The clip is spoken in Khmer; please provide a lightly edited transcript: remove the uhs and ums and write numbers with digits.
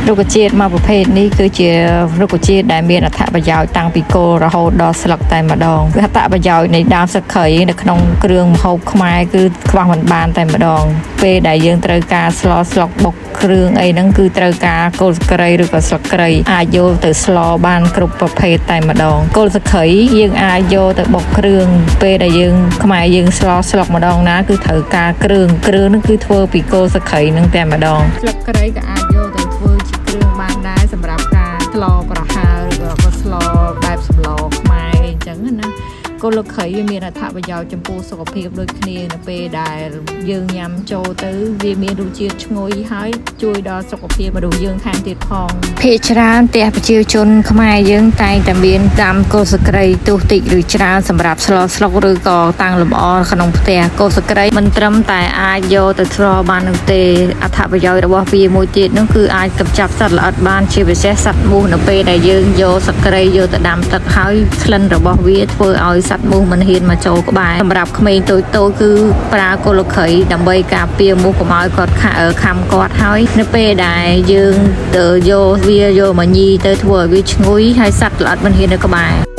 រុក្ខជាតិមួយប្រភេទនេះគឺជារុក្ខជាតិដែលមានអត្ថប្រយោជន៍តាំងពីគល់រហូតដល់ស្លឹកតែម្ដងអត្ថប្រយោជន៍នៃដើមស្លឹកគ្រៃនៅក្នុងគ្រឿងម្ហូបខ្មែរគឺខ្វះមិនបានតែម្ដងពេលដែលយើងត្រូវការស្លស្លុកបុកគ្រឿងអីហ្នឹងគឺត្រូវការគល់ស្លឹកគ្រៃឬក៏ស្លឹកគ្រៃអាចយកទៅស្លបានគ្រប់ប្រភេទតែម្ដងគល់ស្លឹកគ្រៃយើងអាចយកទៅបុកគ្រឿងពេលដែលយើងខ្មែរយើងស្លស្លុកម្ដងណាគឺត្រូវការគ្រឿងគ្រឿងហ្នឹងគឺធ្វើពីគល់ស្លឹកគ្រៃហ្នឹងតែម្ដងស្លឹកគ្រៃក៏អាចយកទៅធ្វើជាគ្រឿងបានដែរសម្រាប់ការស្លប្រហើរឬក៏ស្លបែបសម្លខ្មែរអីចឹងណា គល់គ្រៃវាមានអត្ថប្រយោជន៍ចំពោះសុខភាពដូចគ្នានៅពេលដែលយើងញ៉ាំចូលទៅវាមានរសជាតិឈ្ងុយហើយជួយដល់សុខភាពមនុស្សយើងថែមទៀតផងភាគច្រើនផ្ទះប្រជាជនខ្មែរយើងតែងតែមានដាំគល់ស្លឹកគ្រៃទោះតិចឬច្រើនសម្រាប់ស្លស្លុកឬក៏តាំងលម្អក្នុងផ្ទះគល់ស្លឹកគ្រៃមិនត្រឹមតែអាចយកទៅស្លបាននោះទេអត្ថប្រយោជន៍របស់វាមួយទៀតនោះគឺអាចកម្ចាត់សត្វល្អិតបានជាពិសេសសត្វមូសនៅពេលដែលយើងយកស្លឹកគ្រៃយកទៅដាំទឹកហើយក្លិនរបស់វាធ្វើឲ្យសត្វមូសមិនហ៊ានមកចូលក្បែរសម្រាប់ក្មេងតូចៗគឺប្រើគល់គ្រៃដើម្បីការពារមូសកុំឲ្យគាត់ខាំគាត់ហើយនៅពេលដែលយើងទៅយកវាយកមកញីទៅធ្វើឲ្យវាឈ្ងុយហើយសត្វល្អិតមិនហ៊ាននៅក្បែរ។